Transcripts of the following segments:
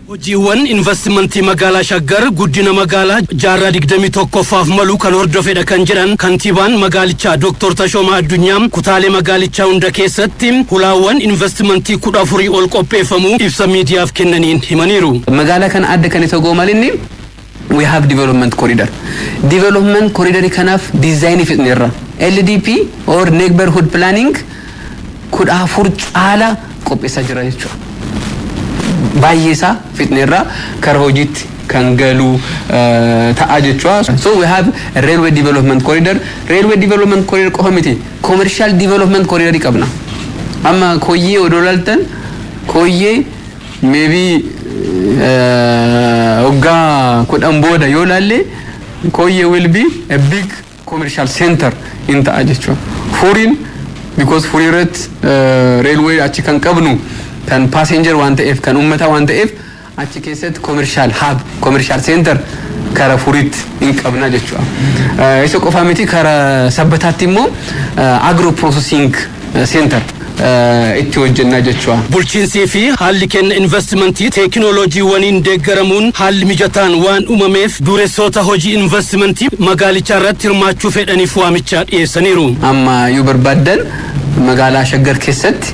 Hojiiwwan investimentii magaalaa Shaggar guddina magaalaa jaarraa 21ffaaf malu kan hordofedha kan jedhan kantiibaan magaalichaa Dooktor Tashoomaa Addunyaa, kutaalee magaalichaa hunda keessatti hulaawwan investimentii 14 ol qopheeffamuu ibsa miidiyaaf kennaniin himaniiru. Magaalaa kana adda kan isa godhu malinni? We have development corridor. Development corridor kanaaf design fixneerra. LDP or neighborhood planning 14 caala qopheessaa jira jechuudha. Baay'ee isaa fixneerra, kara hojiitti kan galu ta'a jechuudha. So we have a railway development corridor. Railway development corridor qofa miti. Commercial development corridor qabna. Amma Koyyee odoo laaltan, Koyyee maybe waggaa 10 booda yoo laalle, Koyyee will be a big commercial center in ta'a jechuudha. Furiin, because Furii irratti railway achi kan qabnu kan passenger waan ta'eef, kan uummataa waan ta'eef, achi keessatti commercial hub, commercial center kara Furiitti hin qabna jechuudha. Isa qofaa miti, kara Sabbataatti immoo agro processing center itti hojjenna jechuudha. Bulchiinsii fi haalli kenna investimentii teekinooloojiiwwaniin deeggaramuun haalli mijataan waan uumameef, dureessoota hojii investimentii magaalichaa irratti hirmaachuu fedhaniif waamicha dhiyeessaniiru. Amma yoo barbaaddan magaalaa Shaggar keessatti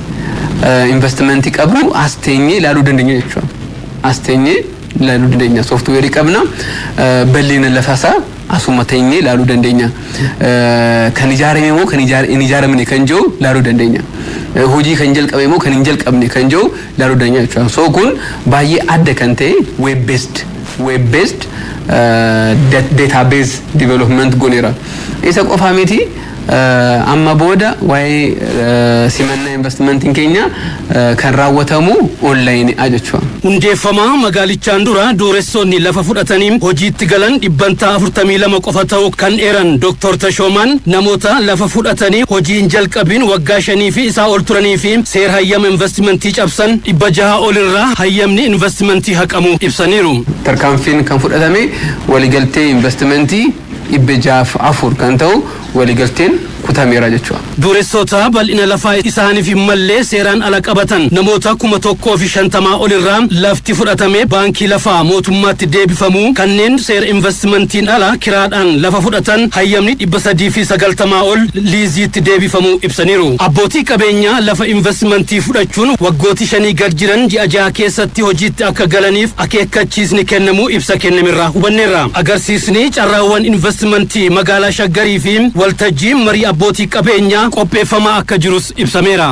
investimentii qabu as teenyee ilaaluu dandeenya jechuudha. As teenyee ilaaluu dandeenya. Sooftiweerii qabna. Bal'ina lafasaa asuma teenyee ilaaluu dandeenya. Kan ijaarame moo kan hin ijaaramne kan jiru ilaaluu dandeenya. Hojii kan jalqabe moo kan hin jalqabne kan jiru ilaaluu dandeenya jechuudha. So kun baay'ee adda kan ta'e web based database development goneera. Isa qofaa miti, amma booda waa'ee simannaa investimentiin keenya kan raawwatamu online jechuudha. Hundeeffamaa magaalichaan dura dureessoonni lafa fudhatanii hojiitti galan 42% qofa ta'uu kan eeran Dr. Tashoomaan, namoota lafa fudhatanii hojii hin jalqabin waggaa 5 fi isaa ol turanii fi seera hayyama investimentii cabsan 600 olirraa hayyamni investimentii haqamuu ibsaniiru. Tarkaanfiin kan fudhatame waliigaltee investimentii 604 kan ta'u waliigalteen kutameera jechuudha. Dureessota bal'ina lafaa isaaniif hin mallee seeraan ala qabatan namoota 1050 olirraa lafti fudhatame baankii lafaa mootummaatti deebifamuu, kanneen seera investimentiin ala kiraadhaan lafa fudhatan hayyamni 390 ol liiziitti deebifamuu ibsaniiru. Abbootii qabeenyaa lafa investimentii fudhachuun waggootii 5 gad jiran ji'a 6 keessatti hojiitti akka galaniif akeekkachiisni kennamuu ibsa kennamirraa hubanneerra. Agarsiisni carraawwan investimentii magaalaa Shaggarii fi waltajjii marii abbootii qabeenyaa qopheeffamaa akka jirus ibsameera.